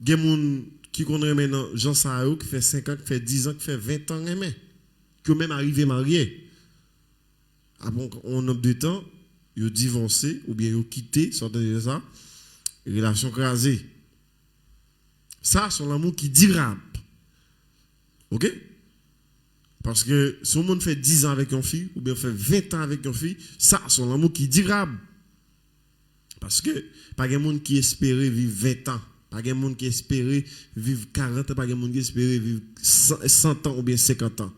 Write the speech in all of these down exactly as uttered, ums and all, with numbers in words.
Gen moun ki konn renmen nan jan sa yo, ki fè senk an, ki fè diz an, ki fè ven an renmen. Ki yo menm arive marye. Apre yon, yon nonb de tan, yo divòse oubyen yo kite, sa w tande sa, relasyon kraze. Sa, se yon lanmou ki dirab. Oke? Paske si yon moun fè diz an avèk yon fi, oubyen fè ven an avèk yon fi, sa, se yon lanmou ki dirab. Paske pa gen moun ki espere viv ven an. Pa gen moun ki espere viv karant an. Pa gen moun ki espere viv san, san an oubyen senkant an.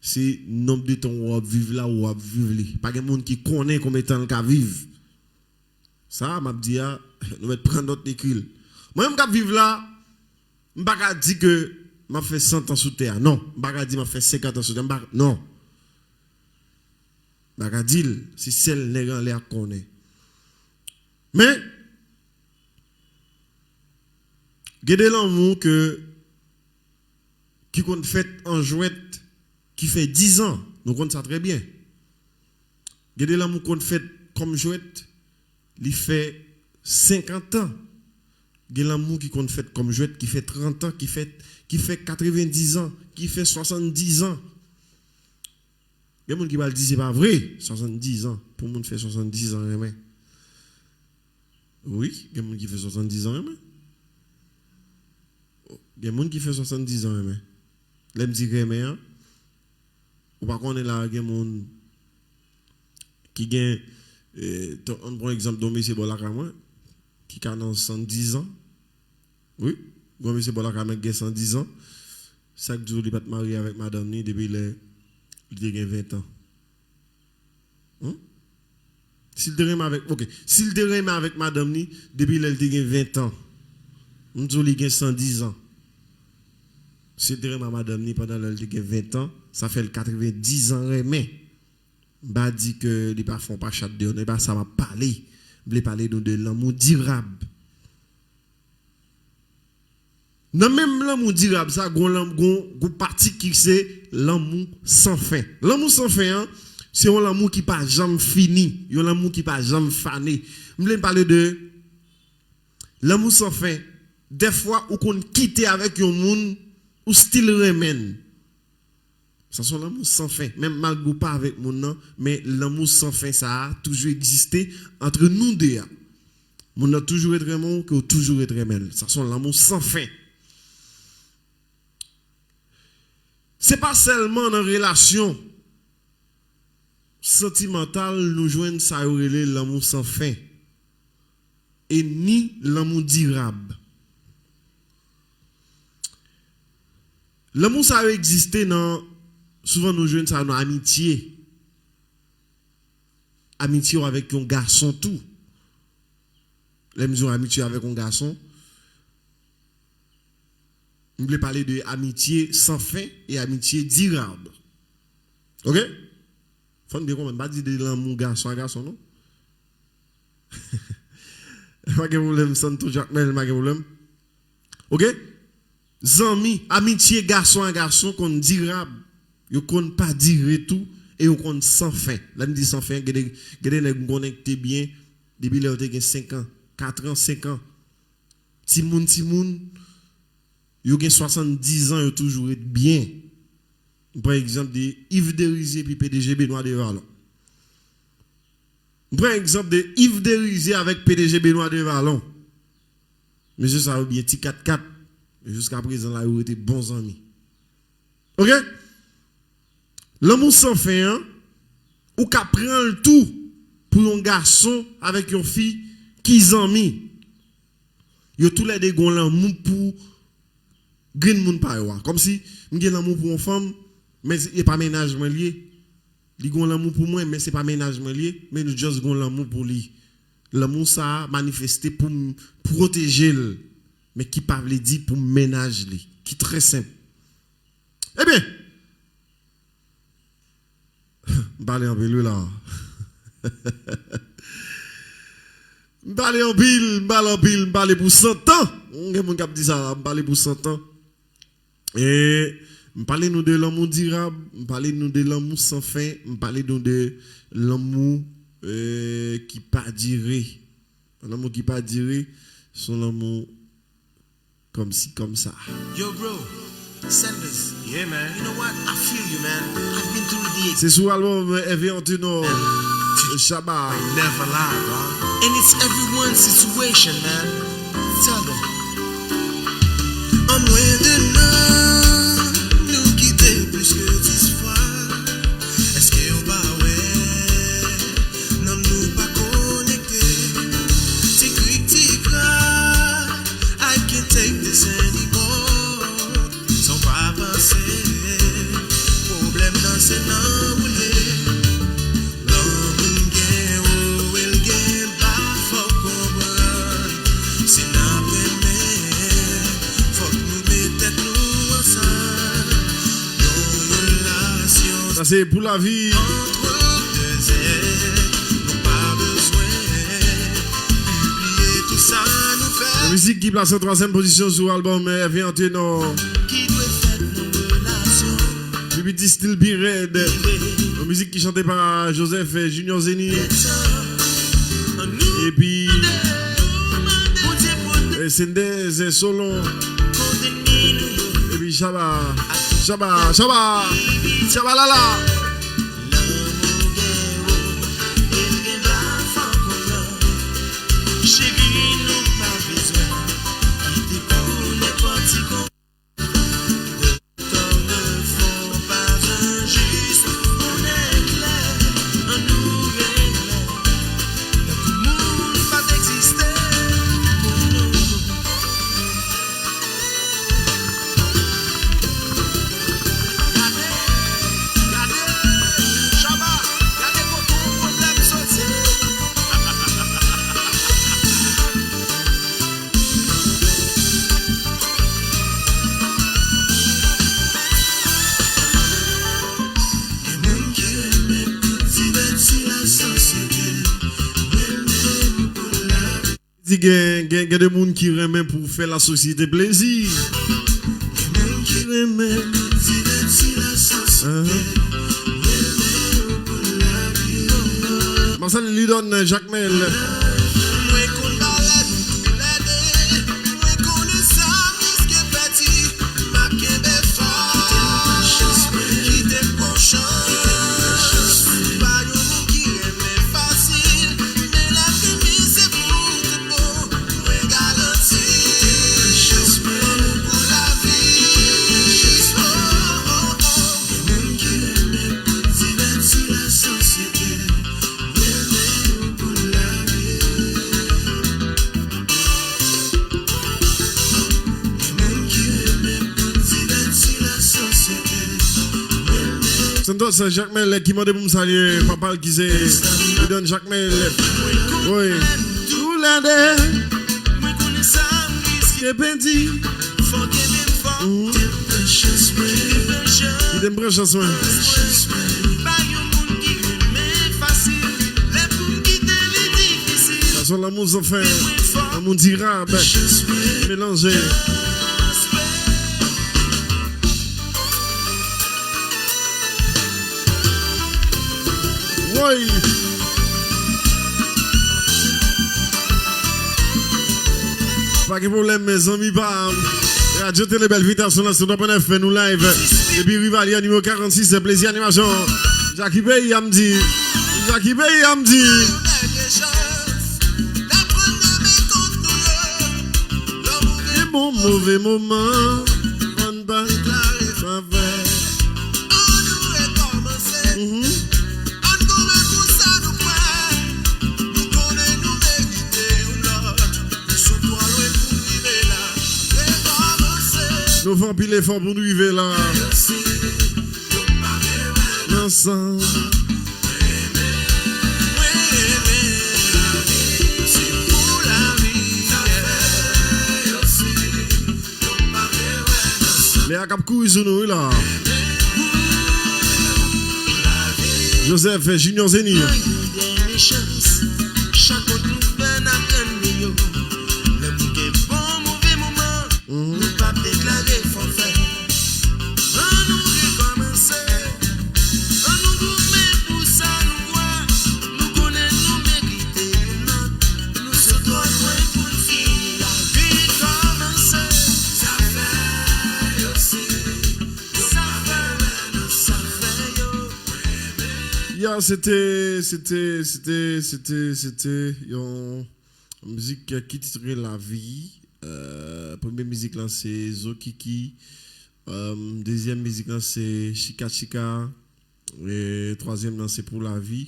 Se nonb de tan w ap viv la, w ap viv li. Pa gen moun ki konnen konbyen tan l ka viv. Sa, m ap di a, nou mèt pran nòt, ekri l. Mwen menm k ap viv la, m pa ka di ke m ap fè san an sou tè a. Non, m pa ka di m ap fè senkant an sou tè a. M pa, non. M pa ka di l, se sèl nèg anlè a k konnen. Men, gen de lanmou ke, ki konn fèt an jwèt, ki fè diz an. Nou konn sa trè byen. Gen de lanmou konn fèt kòm jwèt, li fè senkant an. Gen lanmou ki konn fèt kòm jwèt, ki fè trant an, ki fè, ki fè katrevendiz an, ki fè swasanndiz an. Gen moun ki pral di se pa vre, swasanndiz an, pou moun fè swasanndiz an renmen. Wi, gen moun ki fè swasanndiz an renmen. Gen moun ki fè swasanndiz an renmen. Lè m di renmen an, ou pa konnen la, gen moun ki gen, eh, t-, ann pran egzanp de yon mesye bò lakay mwen, ki ka nan sanndiz an. Wi, gen yon mesye bò lakay mwen ki gen sanndiz an. Sa k di w li pa t marye avèk madanm ni depi lè li te gen ven an? Hmm? Si l te renmen avèk, oke, si l te renmen avèk madanm ni depi lè l te gen ven an, m di w li gen sanndiz an. Si l te renmen madanm ni pandan lè l te gen ven an, sa fè l katrevendiz an renmen. M pa di ke li pa fè yon pa chat deyò, non, e pa sa m ap pale. M vle pale nou de lanmou dirab. Nan menm lanmou dirab sa, gon lanm-, gon, gon pati ki se lanmou san fen. Lanmou san fen an, se yon lanmou ki pa janm fini, yon lanmou ki pa janm fane. M vle pale de lanmou san fen. Dèfwa ou konn kite avèk yon moun, ou still renmen l. Sa se yon lanmou san fen. Menm malgre w pa avèk moun nan, men lanmou san fen sa a toujou egziste ant nou de a. Moun nan toujou ret renmen w, ke w toujou ret renmen l. Sa se yon lanmou san fen. Se pa sèlman nan relasyon santimantal nou jwenn sa yo rele lanmou san fen. E ni lanmou dirab. Lanmou sa yo egziste nan, souvan nou jwenn sa yo nan amitye. Amitye w avèk yon gason tou. Lè m di w amitye avèk yon gason, m vle pale de amitye san fen e amitye dirab. Oke? Fò n byen konprann, m pa di de lanmou gason a gason, non. Pa gen pwoblèm, Santo Jakmèl, pa gen pwoblèm. Oke? Zanmi, amitye gason a gason konn dirab. Yo konn pa dire tou, e yo konn san fen. Lè m di san fen, gen de, gen de nèg m konnen ki te byen, depi lè yo te gen senk an, kat an, senk an. Timoun, timoun, yo gen swasanndiz an, yo toujou ret byen. M pran egzanp de Yves Derizier epi P D G Benoît Devalon. M pran egzanp de Yves Derizier avèk P D G Benoît Devalon. Mesye sa yo byen ti kat kat, men jiska prezan la, yo rete bon zanmi. Oke? Lanmou san fen an, ou ka pran l tou pou yon gason avèk yon fi ki zanmi. Yo toulède gon lanmou pou grenn moun pa yo a. Kòmsi m gen lanmou pou yon fanm, men se, e pa mennaj mwen li ye. Li gon lanmou pou mwen, men se pa mennaj mwen li ye, men nou just gon lanmou pou li. Lanmou sa a manifeste pou m pwoteje l, men ki pa vle di pou m mennaj li, ki trè senp. Ebyen, m pale anpil wi la. M pale anpil, m pale anpil, m pale pou san an. Gen moun k ap di sa la, m pale pou san an. E m pale nou de lanmou dirab, m pale nou de lanmou san fen, m pale nou de lanmou, eh, ki pa dire. Lanmou ki pa dire, se yon lanmou Kòmsi kòmsa. Yo, bro, Sanders. Yeah, man. You know what? I feel you, man. I've been through the Se sou albòm Ève Antenon, Shabba. Never lie, bro. And it's everyone's situation, man. Tell them. An mwen de nan, nou kite plis ke dis fwa. Èske w pa wè? Nanm nou pa konekte. Ti krik, ti krak. I can't take this anymore. Sa w pa panse, pwoblèm nan se nan ou l ye. Lanmou gen wo e l gen ba, fò w konprann. Si n ap renmen, fòk nou met tèt nou ansanm. Yon relasyon Sa se Pou Lavi. Antre de zèt, nou pa bezwen pibliye tout sa nou fè. Yon mizik ki plase an twazyèm pozisyon sou albòm Ève Antenon. Ki dwe fèt nan relasyon. Pi piti Still Be Red. Yon mizik ki chante pa Joseph Junior Zeni. Epi, eh, Sendez Solon. Epi Shabba, Shabba, Shabba, Shabba Lala. Cheri, nou pa bezwen kite pou nenpòt ti kon. De tort ne font pas un juste, on est clair, an nou renmen. Tankou moun pa t egziste pou nou. Gade, gade, Shabba, gade kote yon pwoblèm soti. Gen moun ki renmen pou divèti lasosyete, renmen pou lavi. Di gen, gen, gen de moun ki renmen pou fè lasosyete plezi. Gen moun ki renmen pou divèti lasosyete, renmen pou lavi. Marcel Lidon Jacmel. Mwen konn valè nou toulède. Mwen konnen sa m riske pèdi. M ap kenbe fò. Kite m pran chans. Pa yon moun ki renmen fasil. Men lavi se pou tout bon. Mwen garanti. Chans mwen pou lavi. Oh, oh, oh. Gen moun ki renmen pou divèti lasosyete. Santos Jacmel ki mande pou m salye papa l ki se Lidon Jacmel. Wi. Toulède. Te pèdi. Mhm. Kite m pran chans mwen. Sa se lanmou zanfen, lanmou dirab, melanje. Woy! Pa gen pwoblèm, mezanmi pa m. Radyo Tele Bèl Vita sou nan sou nèf nou live. Depi Rivalya nimewo karannsis, Plezi Animasyon. Jackie Bay, a m di. Jackie Bay, a m di. Gen bon move moman, ann pa favè. Mhm. Nou fè anpil efò pou n rive la. Ansanm. Lè a k ap kouri sou nou, wi la. Joseph Junior Zeni. Chak kout nou fè n ap gade yo. Lè pou gen bon move moman, mhm, nou p ap deklare fòfè. Ann nou rekòmanse. Ann nou goumen pou sa nou kwè. Nou konnen nou merite youn lòt. Nou sot twò lwen pou n fini la. Rekòmanse. Sa se te, se te, se te, se te, se te yon mizik ki titre Lavi. Euh, premye mizik lan se Zokiki. Euh, dezyèm mizik lan se Chika Chika. E twazyèm nan se Pou Lavi.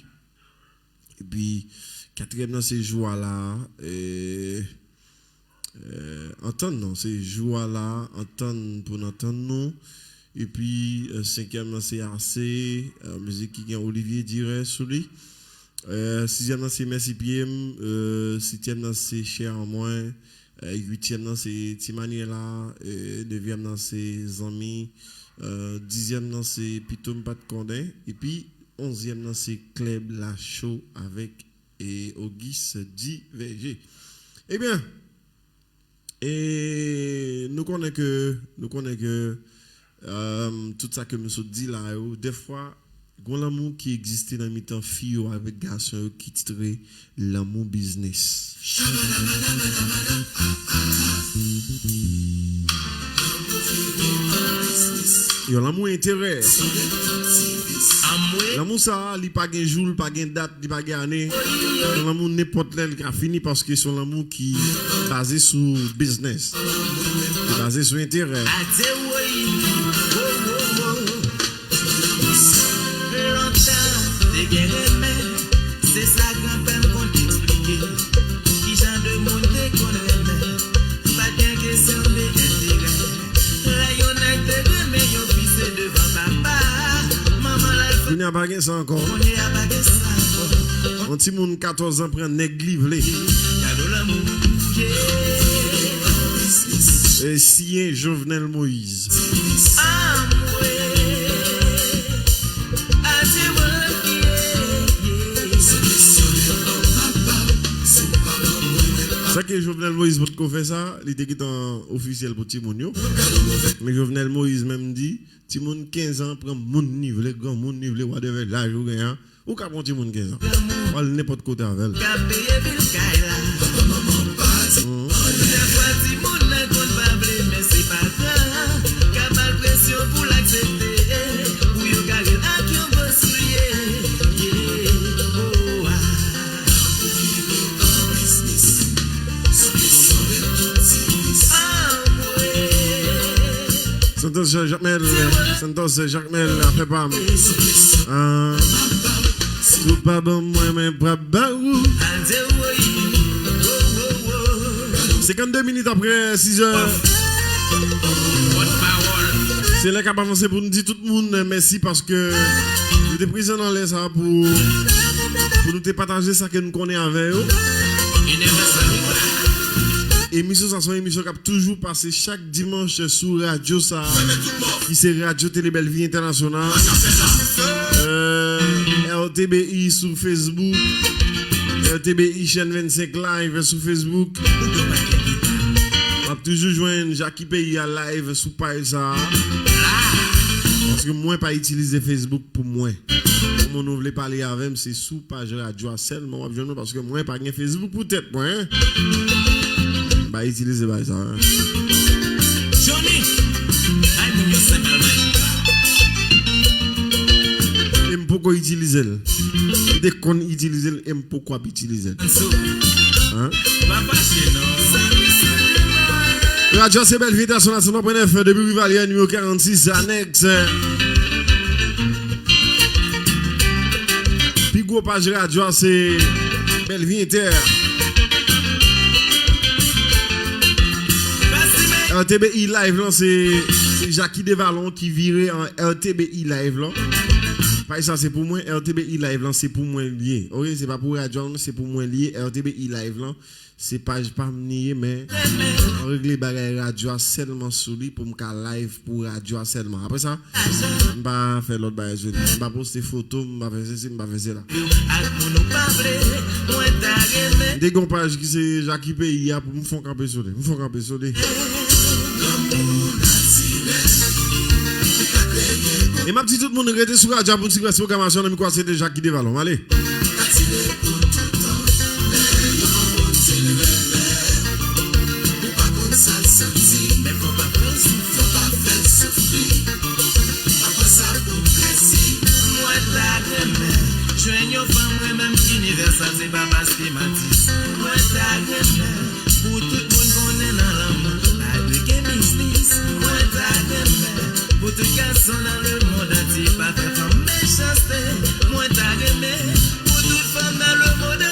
Epi katriyèm nan se Jou a la. E, e, antann non, se Jou a la, antann pou n antann nou. Epi, e, senkyèm nan se Ase, e, mizik ki gen Olivier Duré sou li. E, sizyèm nan se Mèsi Pye m, e, setyèm nan se Chè an Mwen, e, uityèm nan se Ti Manyèla, e, nevyèm nan se Zanmi, e, dizyèm nan se Pito m pa t konnen, epi onzyèm nan se Klèb Lacho avèk, e, Auguste Diverger. Ebyen, e nou konnen ke, nou konnen ke, e, tout sa ke m sot di la yo, dèfwa, gon lanmou ki egziste nan mitan fi yo avèk gason yo ki titre lanmou biznis. Yon lanmou enterè. Lanmou sa a, li pa gen jou, li pa gen dat, li pa gen ane. Yon lanmou nenpòt lè, li ka fini paske se yon lanmou ki baze sou biznis. Li baze sou enterè. Lontan, te gen renmen, se sa granpè m konn eksplike. Ki jan de moun te konn renmen, pa t gen kesyon de enterè. Lè yon nèg te renmen yon fi, se devan papa, manman l al fè. Kounye a pa gen sa ankò. Kounye a pa gen sa ankò. Yon timoun katòz an pran nèg li vle. Gade lanmou. E siyen Jovenel Moïse. Sa ke Jovenel Moïse potko fè sa, li te gentan ofisyèl pou timoun yo. Men Jovenel Moïse menm di, timoun kenz an pran moun li vle, granmoun li vle, whatever laj ou gen an, ou ka pran timoun kenz an. Ou al nenpòt kote avè l. Mhm. Santos Jacmel, Santos Jacmel, afè pa m. Ah. Si w pa ban mwen, mwen p ap ba ou. Senkannde minit apre sizè. Se lè k ap avanse pou n di tout moun mèsi paske nou te prezan nan lè sa a pou, pou nou te pataje sa ke n konnen avè yo. Emisyon sa se yon emisyon k ap toujou pase chak dimanch sou radyo sa a, ki se Radyo Tele Bèlvi Entènasyonal. Euh, R T B I sou Facebook, R T B I Chaîne vingt-cinq Live sou Facebook. W ap toujou jwenn Jackie Pays a live sou paj sa a. Paske mwen pa itilize Facebook pou mwen. Kòman nou vle pale avè m, se sou paj radyo a sèlman w ap jwenn mwen, paske mwen pa gen Facebook pou tèt mwen. M pa itilize bagay sa, hein. Johnny, ay moun yo senpèlman. E m poko itilize l. M te konn itilize l e m poko ap itilize l. Hein? Pa fache non. Radyo se Bèlvi Entènasyonal, cent trois point neuf, depi Rivalyè, nimewo karannsis, anèks. Pi gwo paj radyo a se Bèlvi Entè. R T B I Live lan se, se Jackie Devalon ki vire an R T B I Live lan. Paj sa se pou mwen, R T B I Live lan se pou mwen l ye. Ok, se pa pou radyo a, se pou mwen l ye, R T B I Live lan. Se paj pa m li ye, men mwen regle bagay radyo a sèlman sou li pou m ka live pou radyo a sèlman. Apre sa, m pa fè lòt bagay sou li. M pa poste foto, m pa fè sesi, m pa fè sela. M te gen yon paj ki se Jackie Pays a pou m fon kanpe sou li. M fon kanpe sou li. E m ap di tout moun rete sou radyo a pou n ti rès pwogramasyon nan mikwo a se te Jackie Devalon. Ale. Jwenn yon fanm mwen menm inivèsal, se pa paske m atis. Mwen ta renmen pou tout moun konnen nan lanmou pa dwe gen biznis. Mwen ta renmen pou tout gason nan lemond antye pa fè fanm mechanste. Mwen ta renmen pou tout fanm nan lemond